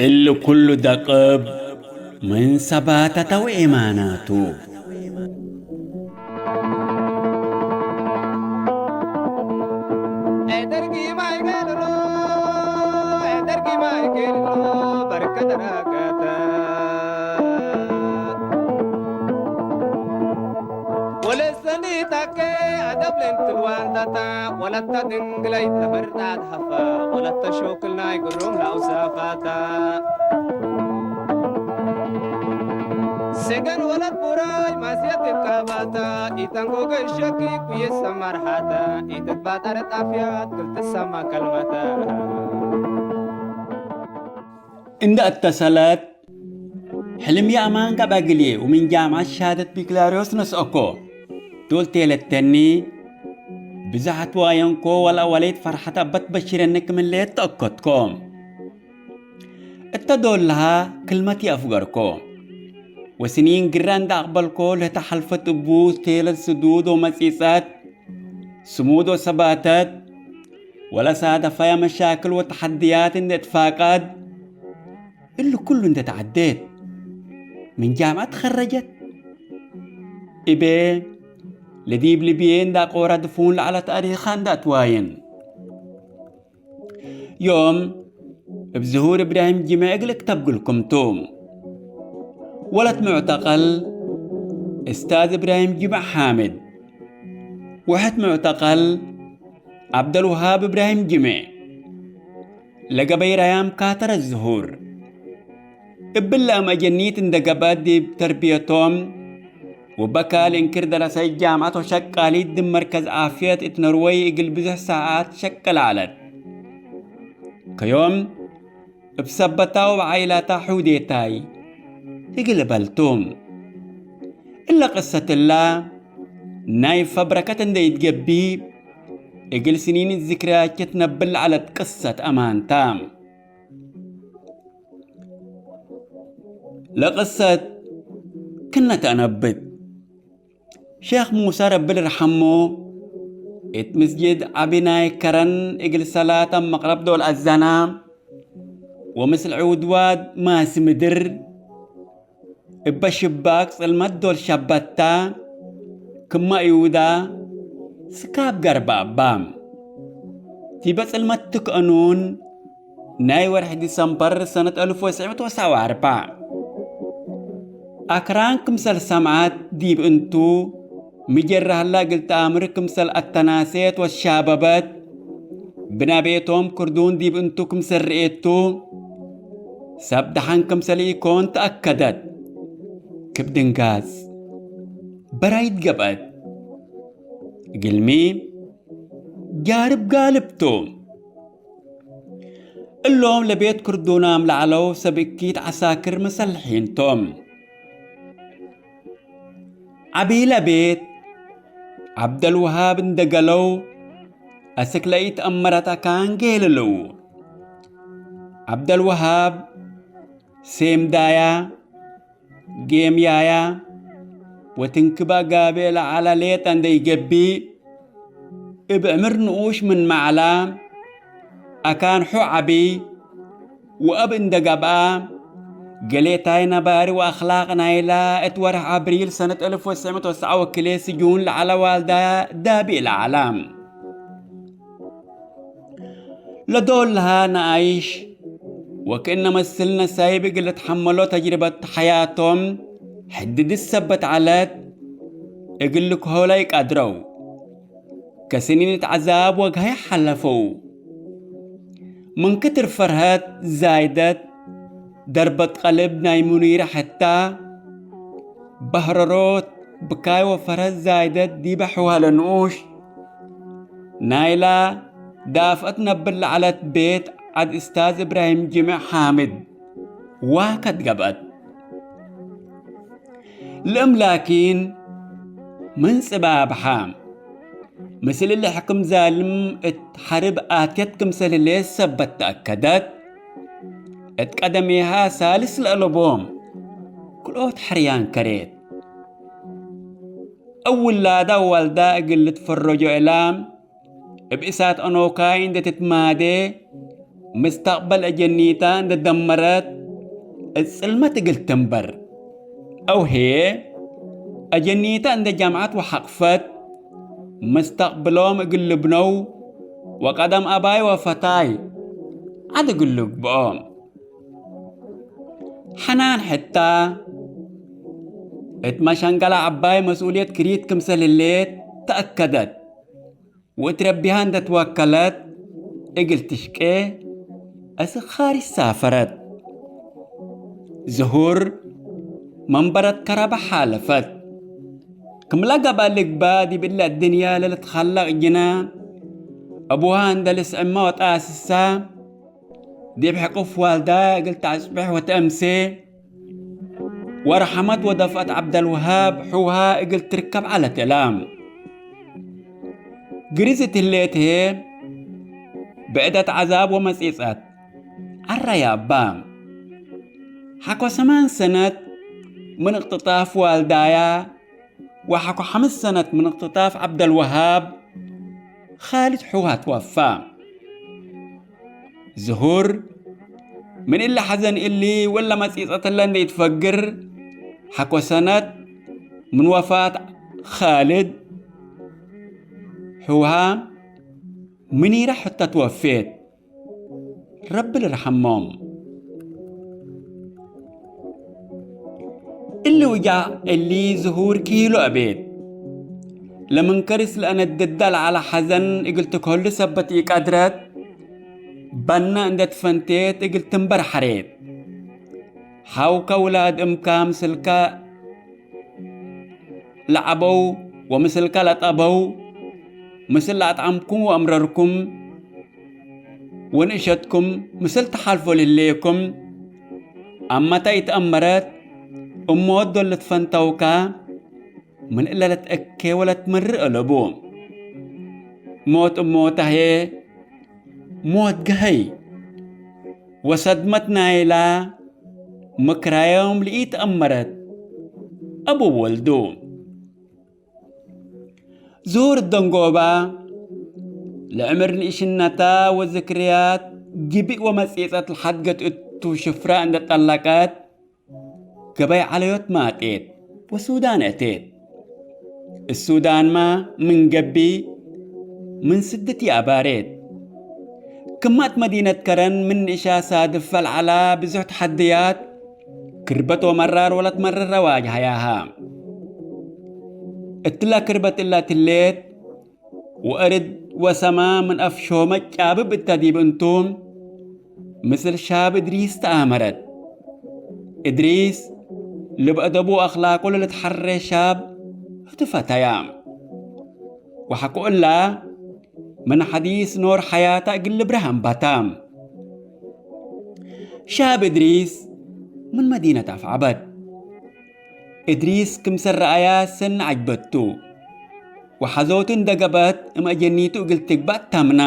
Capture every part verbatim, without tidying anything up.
እሊ ኩሉ ደቅብ ምን ሰባተተ ወኤማናቱ። ኤደርጊ ማይ ገለሎ፣ ኤደርጊ ማይ ገለሎ፣ በርከ ደረገተ። ወለሰኒ ታከ አደብ ለእንትልዋንታታ፣ ወለተ ድንግለይት ለፈርዳት ሀፋ፣ ወለተ ሾክል ናይ ግሩም ለአውሳፋታ። ሰገን ወለት ቡራይ ማስየት እቃባታ፣ ኢተንጎገ ሸኪ ኩየሰ መርሓታ፣ ኢትትባጠረ ጣፍያት ክልትሰማ ከልመታ። እንደ እተሰለት፣ ሕልም የአማን ገብአ እግልዬ ወምን ጃምዐት ሸሃደት ቢክላርዮስ ነስአኮ። ዶል ቴለተኒ ብዝሐት ዋየንኮ ወለአወለይት ፈርሐት አበት በሽረኒ ክምሌት ተአከትኮ። እተ ዶል ለሃ ክልመት ይአፍገርኮ። ወስኒን ግረ እንደ አቅበልኮ ለህተ ሐልፈት እቡ ቴለት ስዱድ ወመጺጸት፣ ስሙድ ወሰባተት፣ ወለሳደፈየ መሻክል ወተሐድያት እንዴ ትፋቀድ፣ እሊ ኩሉ እንዴ ተዐዴት፣ ምን ጃምዐት ተኸረጀት እቤ፣ ለዲብ ልብዬ እንዳ ቆራ ድፉን ለዐለ ታሪኻ እንዳ አትዋየን። ዮም እብ ዝሁር እብራሂም ጅሜዕ እግል እክተብ ግልኩም ቱ። ወለት ሙዕተቀል እስታዝ እብራሂም ጅሜዕ ሓምድ፣ ወሕት ሙዕተቀል ዐብደልውሃብ እብራሂም ጅሜዕ፣ ለገበይ ረያም ካተረ ዝሁር። እብለ አመጀኒት እንደ ገብአት ዲብ ተርብየቶም ወበካል እንክር ደረሰት ጃምዐት ወሸቃሊት ዲብ መርከዝ ዓፍየት እት ኖርወይ እግል ብዝሕ ሳዐት ሸቅል ዐለት። ከዮም እብ ሰበታ ወእብ ዓኢላታ ሑዴታይ እግል እበልቱ። እለ ቅሰት እላ ናይ ፈብረከት እንዴ ኢትገብእ፣ እግል ስኒን ዝክርያቼ ትነብል ለዐለት ቅሰት አማንታ። ለቅሰት ክነ ተአነብት። ሼክ ሙሰ ረቢ ልርሐሞ፣ እት ምስጅድ ዐቢ ናይ ከረን እግል ሰላት አብ መቅረብ ዶል አዘና፣ ወምስል ዕውድዋድ ማሲ ምድር፣ እበ ሽባክ ጽልመት ዶል ሸበታ፣ ክመ እዩዳ ስካብ ገርባባም። ዲበ ጽልመት ትክአኑን ናይ ወርሕ ዲሰምበር ሰነት አልፍ ወትስዕ ምእት ወሰብዓ ወአርበዕ። አክራን ክምሰል ሰምዐት ዲብ እንቱ፣ ምጀረ ሀላ እግል ተአምር ክምሰል አተናሴት ወትሻበበት፣ ብናቤቶም ክርዱን ዲብ እንቱ ክምሰል ርኤቱ፣ ሰብ ደሐን ክምሰል ኢኮን ተአከደት። ክብ ድንጋጽ በራይት ገብአት። እግልሚ ጃርብ ጋልብ ቱ። እሎም ለቤት ክርዱናም ለዐለው ሰብ እኪት ዐሳክር መሰልሒን ቶም። ዐቢለ ቤት ዐብደልወሃብ እንደ ገለው፣ አስክ ለኢተአመረት አካን ጌልልዉ። ዐብደልወሃብ ሴምዳያ፣ ጌምያያ ወትንክበ ጋብእ ለዐለ ሌጠ እንደ ኢገብእ፣ እብ ዕምር ንኡሽ ምንመ ዐላ፣ አካን ሑ ዐቢ ወአብ እንደ ገብአ፣ ገሌታይ ነባሪ ወአክላቅ ናይላ እት ወርሕ አብሪል ሰነት አልፍ ወትስዕ ምእት ወትስዓ ወክልኤ ስጁን ለዐለ ዋልዳያ ዳብእ ለዐላ። ለዶል ለሃ ነኣይሽ ወክእነ መስል ነሳይብ እግል ልትሐመሎ ተጅርበት ሐያቶም ሕድድት ሰበት ዐለት፣ እግል ልክሆ ለኢቀድረው። ከስኒን እት ዐዛብ ወግሀይ ሐለፈው። ምን ክትር ፈርሀት ዛይደት፣ ደርበት ቀልብ ናይ ሙኒረ ሐታ፣ በህረሮት ብካይ ወፈርሀት ዛይደት ዲበ ሕዋለ ንኡሽ ናይላ ዳፍአት ነብር ለዐለት ቤት ዐድ እስታዝ እብራሂም ጅምዕ ሓምድ ዋከት ገብአት። ለእም ላኪን ምን ጽባብሐ፣ ምስል እሊ ሕክም ዛልም እት ሐርብ አትየት ክምሰል ህሌት ሰበት ተአከደት። እት ቀደሜሃ ሳልስ ለአለቦም ክልኦት ሕርያን ከሬት። እብ ውላዳ ወዋልዳ እግል ልትፈረጆ እላ፣ እብ እሳት አኖካይ እንዴ ትትማዴ፣ ምስተቅበል አጀኒታ እንደ ደመረት እት ጽልመት እግል ትንበር። አው ህዬ አጀኒታ እንደ ጃምዐት ወሐቅፈት ምስተቅብሎም እግል ልብነው ወቀደም አባይ ወፈታይ ዐድ እግል ልግብኦ። ሐናን ሕታ እት መሸንቀለ ዐባይ መስኡልየት ክሪት ክምሰል ህሌት ተአከደት። ወእት ረቢሃ እንደ ትወከለት እግል ትሽቄ አስክ ኻርጅ ሳፈረት። ዝሁር መንበረት ከረበ ሓለፈት። ክም ለገብአ ልግበእ ዲብ እለ አድንየ ለልትከለቅ ጅነ፣ አቡሃ እንደ ልስዕመ ወጠአስሰ፣ ዲብ ሕቁፍ ዋልዳያ እግል ተአጽብሕ ወተአምሴ፣ ወረሐመት ወደፍአት ዐብደልወሃብ ሑሃ እግል ትርከብ ዐለት እላ። ግሪስ እት ህሌት ህዬ፣ ብዕደት ዐዛብ ወመጺጸት ዐረየ እባ። ሐቆ ሰማን ሰነት ምን እቅትጣፍ ዋልዳያ፣ ወሐቆ ሐምስ ሰነት ምን እቅትጣፍ ዐብደልወሃብ፣ ኻልድ ሑሃ ትወፋ። ዝሁር ምን እለ ሐዘን እሊ ወእለ መጺጸት እለ እንዴ ኢትፈግር፣ ሐቆ ሰነት ምን ወፋት ኻልድ ሑሃ፣ ምኒረ ሕተ ትወፌት። ረቢ ልርሐሞም። እሊ ውጃዕ እሊ ዝሁር ክሂሉ አቤት። ለምን ከርስ ለአነድደ ለዐለ ሐዘን እግል ትከሉ ሰበት ኢቀድረት፣ በነ እንዴ ትፈንቴት እግል ትንበር ሐሬት። ሐውከ ውላድ እምከ ምስልከ ለዐበው ወምስልከ ለጠበው፣ ምስል ለአጥዐምኩም ወአምረርኩም ወንእሸትኩም ምስል ተሓልፎ ለህሌኩም፣ አመተ ኢተአመረት እሞት ዶል ልትፈንተውከ፣ ምን እለ ለትአኬ ወለትመርእ አለቡ። ሞት እሞተ ህዬ ሞት ገሀይ ወሰድመት ናይላ ምክራዮም ለኢተአመረት አቡ ወልዱ። ዙሁር ደንጎባ፣ ለዕምር ንእሽነታ ወዝክርያት ጅብእ ወመጺጸት ለሐድገት እቱ ሽፍራ እንዴ ጠለቀት፣ ገበይ ዐለዮት ማጤት ወሱዳን አቴት። እሱዳንመ ምን ገብእ፣ ምን ስድት ይአባሬት። ክማት መዲነት ከረን ምን ንእሻ ሳድፈ ለዐላ ብዙሕ ተሐድያት፣ ክርበት ወመራር ወለትመረረ ዋጅሀያሃ። እትለ ክርበት እለ ትሌት፣ ወእርድ ወሰማ ምን አፍ ሾመ ጫብብ እተ ዲብ እንቱ፣ ምስል ሻብ እድሪስ ተአመረት። እድሪስ፣ ልብ አደቡ ወአክላቁ ለልትሐሬ ሻብ ህቱ ፈተያ። ወሐቆ እላ፣ ምን ሐዲስ ኖር ሐያታ እግል ልብረህ አንበታ። ሻብ እድሪስ ምን መዲነት አፍዐበት። እድሪስ ክምሰል ረአያ ሰኒ ዐጅበቱ፣ ወሐዞቱ እንዴ ገብአት እም አጀኒቱ እግል ትግባእ ታምና።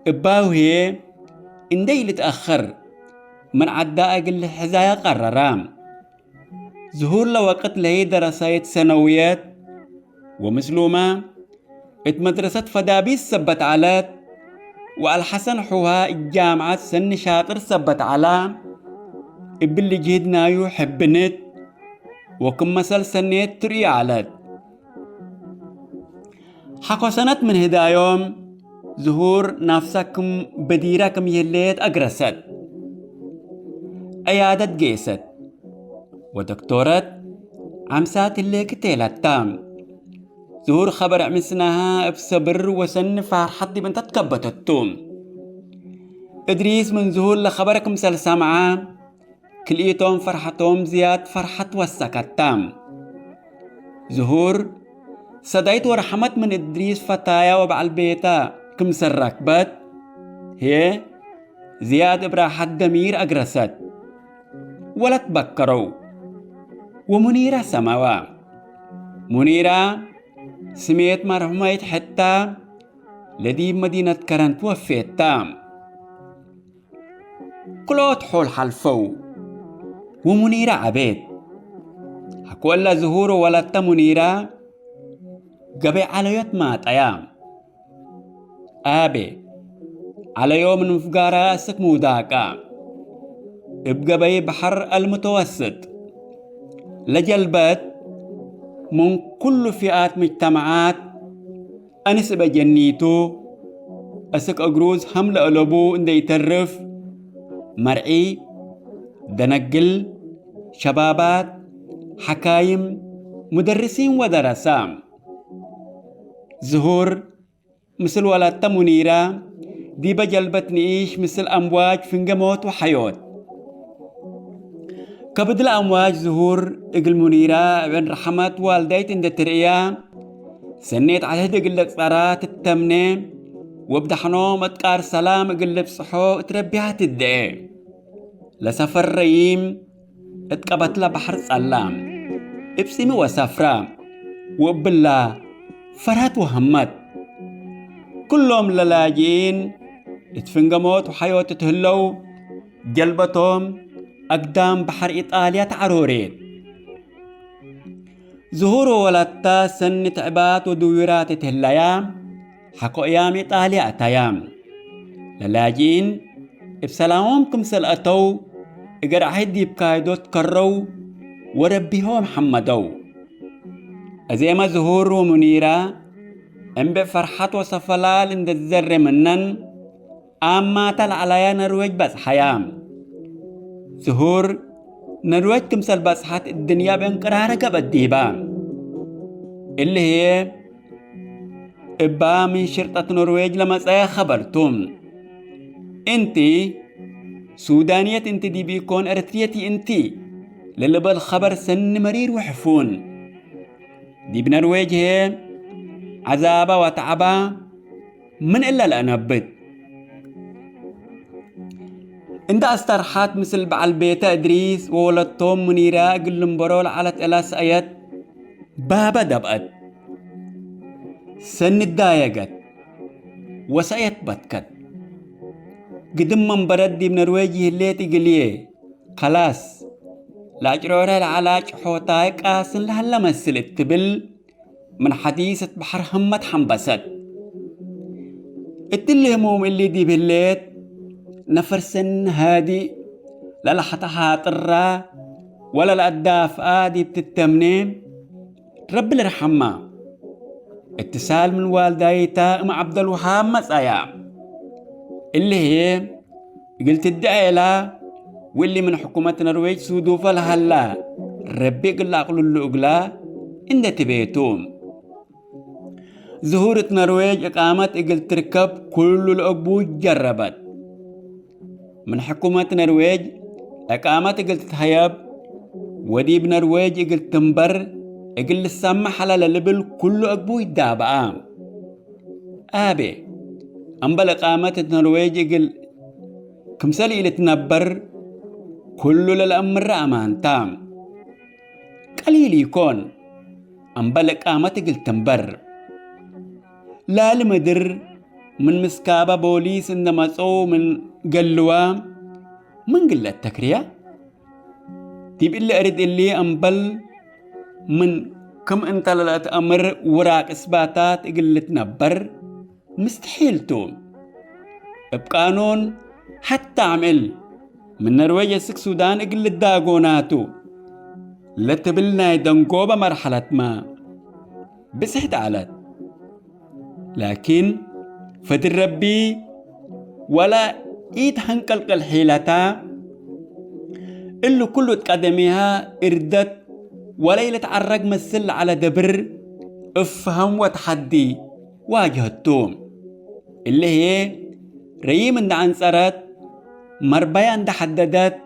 እባሁ ህዬ እንዴ ኢልትአኸር ምን ዐዳ እግል ልሕዛያ ቀረራ። ዝሁር ለወቅት ለህይ ደረሳየት ሰነውየት ወምስሉመ እት መድረሰት ፈዳቢስ ሰበት ዐለት፣ ወአልሐሰን ሑሃ እት ጃምዐት ሰኒ ሻጥር ሰበት ዐላ፣ እብሊ ጅህድ ናዩ ሕብንት ወክም መሰል ሰኔት ትርእዩ ዐለት። ሐቆ ሰነት ምን ህዳዮም ዝሁር ናፍሳ ክም በዲረ ክም ይህሌት አግረሰት። ዕያደት ጌሰት ወደክቶረት ዐምሳት ህሌኪ ቴለታ። ዝሁር ኸበር ዕምስናሃ እብ ሰብር ወሰኒ ፋርሐት ዲብ እንተ ትከበተቱ። እድሪስ ምን ዝሁር ለኸበር ክምሰል ሰምዐ፣ ክልኢቶም ፈርሐቶም ዝያድ ፈርሐት ወሰከታ። ዝሁር ሰዳይት ወረሐመት ምን እድሪስ ፈታያ ወበዐል ቤታ ክምሰል ረክበት፣ ህዬ ዝያድ እብ ራሐት ደሚር አግረሰት። ወለት በከረው ወሙኒራ ሰመዋ። ሙኒራ ስሜት መርሑመይት ሕታ ለዲብ መዲነት ከረን ትወፌታ። ክልኦት ሖል ሐልፈው ወሙኒራ ዐቤት። ሐቆ እለ ዝሁር ወወለተ ሙኒራ ገበይ ዐለዮት ማጠያ። አቤ፣ ዐለዮ ምን ፍጋረ አስክ ምውዳቀ። እብ ገበይ በሐር አልምተወስጥ ለጀልበት ምን ኩሉ ፊአት ምጅተመዓት፣ አንስ እበ ጀኒቱ፣ አስክ እግሩዝ ሀም ለአለቡ እንደ ኢተርፍ፣ መርዒ፣ ደነግል፣ ሸባባት፣ ሐካይም፣ ሙደርሲን ወደረሰ። ዝሁር ምስል ወላተ ሙኒራ ዲበ ጀልበት ንኢሽ ምስል አምዋጅ ፍንገ ሞት ወሐዮት። ከብድለ አምዋጅ ዝሁር እግል ሙኒራ እብን ረሐመት ዋልዳይት እንደ ትርእያ፣ ሰኔት ዐድህድ እግል ለትጸራ ትተምኔ፣ ወእብ ደሐኖም እት ቃር ሰላም እግል ልብጽሖ እት ረቢሃ ትደኤ። ለሰፈር ረዪም እት ቀበትለ በሐር ጸላም፣ እብ ጺሚ ወሰፍራ፣ ወእብላ ፈርሀት ወሀመት። ክሎም ለላጅኢን እት ፍንገ ሞት ወሐዮት እት ህለው፣ ጀልበቶም አግዳም በሐር ኢጣልያ ተዐሮሬት። ዝሁር ወወላታ ሰኒ ትዕባት ወድዊራት እት ህለያ፣ ሐቆ እያም ኢጣልያ አተያ። ለላጅኢን እብ ሰላሞም ክምሰል አተው፣ እገር ዐሂድ ዲብ ካይዶት ከረው ወረቢሆም ሐመደው። አዜመ ዝሁር ወሙኒራ እምቤ ፈርሐት ወሰፈላል እንደ ትዘሬ ምነን፣ አማተ ለዐላያ ነርዌጅ በጽሐያ። ዝሁር ነርዌጅ ክምሰል በጽሐት እድንያ በእንቅራረ ገብአት ዲባ። እሊ ህዬ እባ ምን ሽርጠት ኖርዌጅ ለመጽአ ኸበር ቱ። እንቲ ሱዳንየት እንቲ ዲብ ኢኮን ኤረትርየት እንቲ ለልበል ኸበር ሰኒ መሪር ወሕፉን። ዲብ ነርዌጅ ህዬ ዐዛባ ወተዐባ ምን እለ ለአነብት። እንደ አስተርሐት ምስል በዐል ቤተ እድሪስ ወወለቶም ሙኒራ እግል ልንበሮ ለዐለት እለ ሰአየት ባበ ደብአት። ሰኒ ዳየገት ወሰአየት በትከት። ግድም መንበረት ዲብ ነርዌጅ ይህሌት እግልዬ፣ ከላስ፣ ለአጭሮረ ለዐለ ጭሖታይ ቃስን ለሀለ መስል እት ትብል፣ ምን ሐዲስ እት በሐር ህመት ሐምበሰት። እትሊ ህሙም እሊ ዲብ ህሌት፣ ነፈር ሰኒ ሃዲእ ለለሐተሓጥራ ወለለአዳፍአ ዲብ ትተምኔ፣ ረቢ ልርሐማ። እትሳል ምን ዋልዳይታ እም ዐብደልውሃብ መጽአያ። እሊ ህዬ እግል ትደዐ እላ፣ ወእሊ ምን ሕኩመት ነርዌጅ ሱዱፈ ለሀላ፣ ረቢ እግል ለአቅልሉ እግላ እንዴ ትቤ ቱ። ዝሁር እት ነርዌጅ እቃመት እግል ትርከብ ኩሉ ለአግቡይ ጀረበት። ምን ሕኩመት ነርዌጅ እቃመት እግል ትትሀየብ ወዲብ ነርዌጅ እግል ትንበር እግል ልሰመሕ ዐለ ለልብል ኩሉ አግቡይ ዳብአ። አቤ፣ አምበል እቃመት እት ነርዌጅ እግል ክምሰል ኢልትነበር ኩሉ ለለአምረ አማንታ። ቀሊል ኢኮን፣ አምበል እቃመት እግል ትንበር። ላሊ ምድር ምን ምስካበ ቦሊስ እንደ መጽኡ ምን ገልዋ፣ ምን ግለት ተክርያ? ዲብ እሊ እርድ እሊ አምበል ምን ክም እንተ ለለአትአምር ውራቅ እስባታት እግል ልትነበር ምስትሒል ቱ። እብ ቃኑን ሐታ አምዕል ምን ነርዌጅ እስክ ሱዳን እግል ልዳጎና ቱ ለትብል ናይ ደንጎበ መርሐለትመ ብጽሕት ዐለት። ላኪን፣ ፈድል ረቢ ወለ ኢትሀንቀልቅል ሒለታ፣ እሊ ኩሉ እት ቀደሚሃ እርደት ወለ ኢልትዐረግ መስል ለዐለ ደብር እፍሀም ወተሐዲ ዋጅሀቱ። እሊ ህዬ ረዪም እንደ አንጸረት፣ መርባያ እንደ ሐደደት፣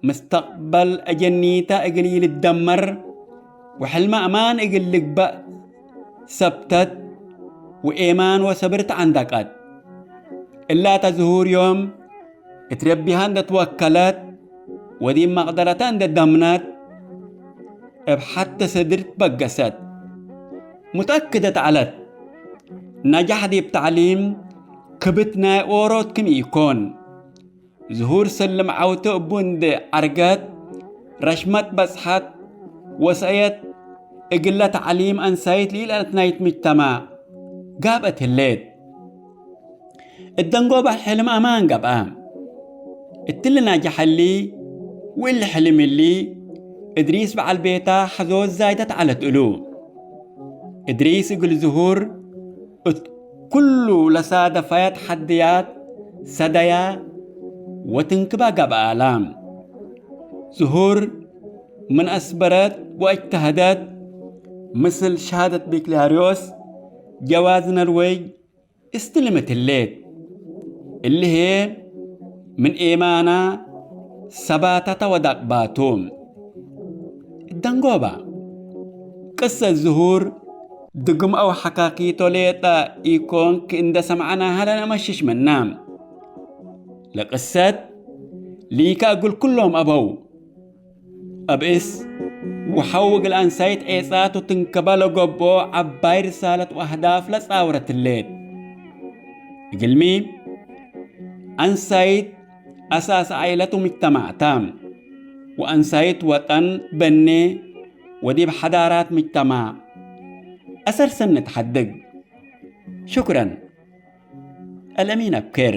ምስተቅበል አጀኒተ እግል ኢልትደመር ወሕልመ አማን እግል ልግበእ ሰብተት፣ ወኤማን ወሰብር ተዐንደቀት። እላተ ዝሁር ዮም እት ረቢሃ እንደ ትወከለት ወዲብ መቅደረተ እንደ ደምነት፣ እብ ሐተ ሰድር ትበገሰት። ሙተአክደት ዐለት፣ ነጃሕ ዲብ ተዕሊም ክብት ናይ ኦሮት ክም ኢኮን። ዝሁር ሰልም ዐውቱ እቡ እንዴ ዐርገት፣ ረሽመት በጽሐት ወሰአየት እግለ ተዕሊም አንሳይት ለኢለአትናይት ምጅተማዕ ጋብአት ህሌት። እት ደንጎባ ሕልም አማን ገብአ። እትሊ ናጅሕ እሊ ወእሊ ሕልም እሊ፣ እድሪስ በዐል ቤታ ሐዞት ዛይደት ዐለት እሉ። እድሪስ እግል ዝሁር እት ኩሉ ለሳደፈየ ተሐድያት ሰደያ ወትንክባ ገብአላ። ዝሁር ምን አስበረት ወእጅተሀደት፣ ምስል ሸሃደት ቤክላርዮስ፣ ጀዋዝ ነርዌይ እስትልምት ህሌት። እሊ ህዬ ምን ኤማና ሰባተተ ወዳቅባቱ። ደንጎባ፣ ቅሰት ዝሁር ድግም አው ሐካኪቶ ሌጠ ኢኮንክ፣ እንደ ሰምዐናሀ ለነአመሽሽ ምና። ለቅሰት ሊከ እግል ኩሎም አበው። አብእስ ወሐው እግል አንሳይት ዔጻቱ ትንከበ ለገብኦ ዐባይ ርሳለት ወአህዳፍ ለጻውረት ህሌት። እግልሚ፣ አንሳይት አሳስ ዓኢለት ወምጅተማዕ ተ፣ ወአንሳይት ወጠን በኔ ወዲብ ሐዳራት ምጅተማዕ አሰር ሰኒ ተሐድግ። ሹክረን። አልአሚን አብኬር።